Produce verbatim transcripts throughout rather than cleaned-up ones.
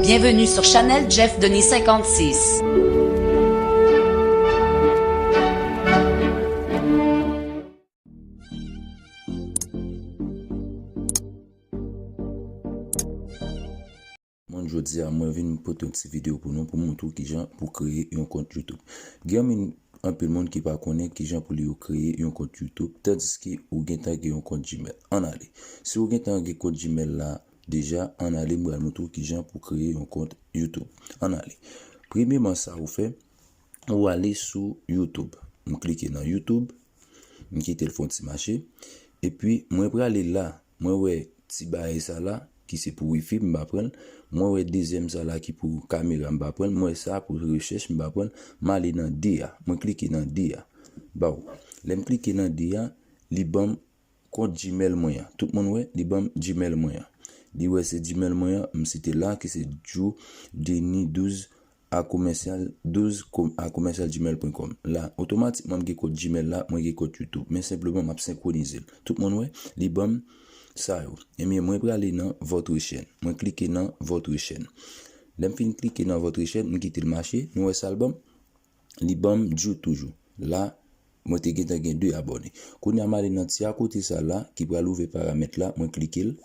Bienvenue sur Chanel Jeff Denis cinquante-six. Moun, jodi a, mwen vin pote yon ti videyo pou nou, pou montre w kijan pou kreye yon kont YouTube. Gen anpil, anpil moun ki pa konnen kijan pou li yo kreye yon kont YouTube, tandiske ou gentan gen yon kont Gmail. Ann ale. Si ou gentan gen kont Gmail la deja, ann ale, m pral montre w kijan pou kreye yon kont YouTube. Ann ale. Premyeman, sa ou fè, ou ale sou YouTube. M klike nan YouTube, m kite l fè yon ti mache, epi mwen prale la, mwen wè ti bagay sa la, ki se pou wifi, m pa pran l. Mwen wè dezyèm sa la ki pou kamera, m pa pran l. Mwen wè sa pou rechèch, m pa pran l. M ale nan de a, mwen klike nan de a. Baw. Lè m klike nan de a, li ban m kont Gmail mwen an. Tout moun wè, li ban m Gmail mwen an. Li wè se Gmail mwen an, m site la, ki se Joe Denis douz a commercial douz a commercial gmail point com. La, otomatikman, m gen kont Gmail la, mwen gen kont YouTube. Men senpleman, m ap senkwonize l. Tout moun wè, li ban m sa yo. Ebyen, mwen prale nan votre chaîne. Mwen klike nan votre chaîne. Lè m fin klike nan votre chaîne, m kite l mache. Nou wè sa l ban m? Li ban m Joe toujou. La, mwen te gentan gen de abòne. Kounye a, m ale nan ti akote sa la, ki pral ouvè paramèt la, mwen klike l.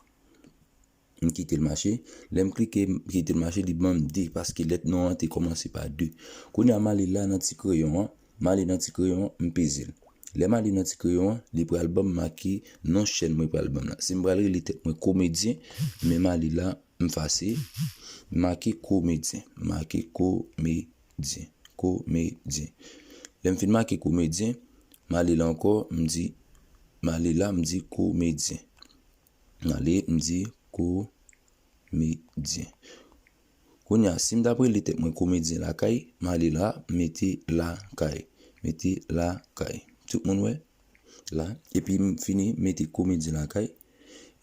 M kite l mache. Lè m klike, m kite l mache, li ban m de, paske lèt non an te kòmanse pa de. Kounye a, m ale la nan ti kreyon an. M ale nan ti kreyon an, m peze l. Lè m ale nan ti kreyon an, li pral ban m make non chèn mwen pral ban m la. Si m pral rele tèt mwen Komedyen, men m ale la, m fase, m make Komedyen. M make Komedyen. Komedyen. Lè m fin make Komedyen, m ale la ankò, m di, m ale la, m di Komedyen. M ale, m di Komedyen. Kounye a, si m t ap rele tèt mwen Komedyen Lakay, m ale la, m mete Lakay. Mete Lakay. Tout moun wè? La. Epi m fini mete Komedyen Lakay.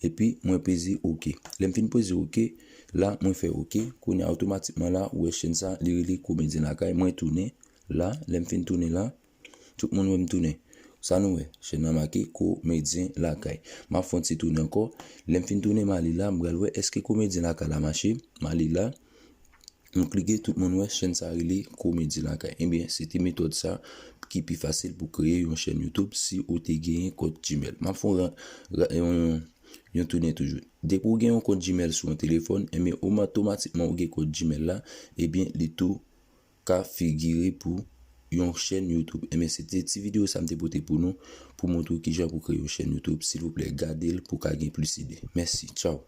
Epi mwen peze oke. Lè m fin peze oke, la, mwen fè oke. Kounye a, otomatikman la, ou wè chèn sa, li rele Komedyen Lakay. Mwen tounen la. Lè m fin tounen la, tout moun wè m tounen. Sa nou wè, chèn nan make Komedyen Lakay. M ap fè yon ti tounen ankò. Lè m fin tounen, m ale la, m pral wè èske Komedyen Lakay la mache. M ale la, m klike, tout moun wè chèn sa rele Komedyen Lakay. Ebyen, se te metòd sa ki pi fasil pou kreye yon chèn YouTube si ou te genyen kont Gmail. M ap fè yon ra-, ra-, yon, yon, yon tounen toujou. Depi ou gen yon kont Gmail sou yon telefòn, ebyen, otomatikman ou gen kont Gmail la, ebyen, li tou ka figire pou yon chèn YouTube. Ebyen, se te ti videyo sa m te pote pou nou, pou montre w kijan pou kreye yon chèn YouTube. Silvouplè, gade l pou w ka gen plis ide. Mèsi. Tchaw.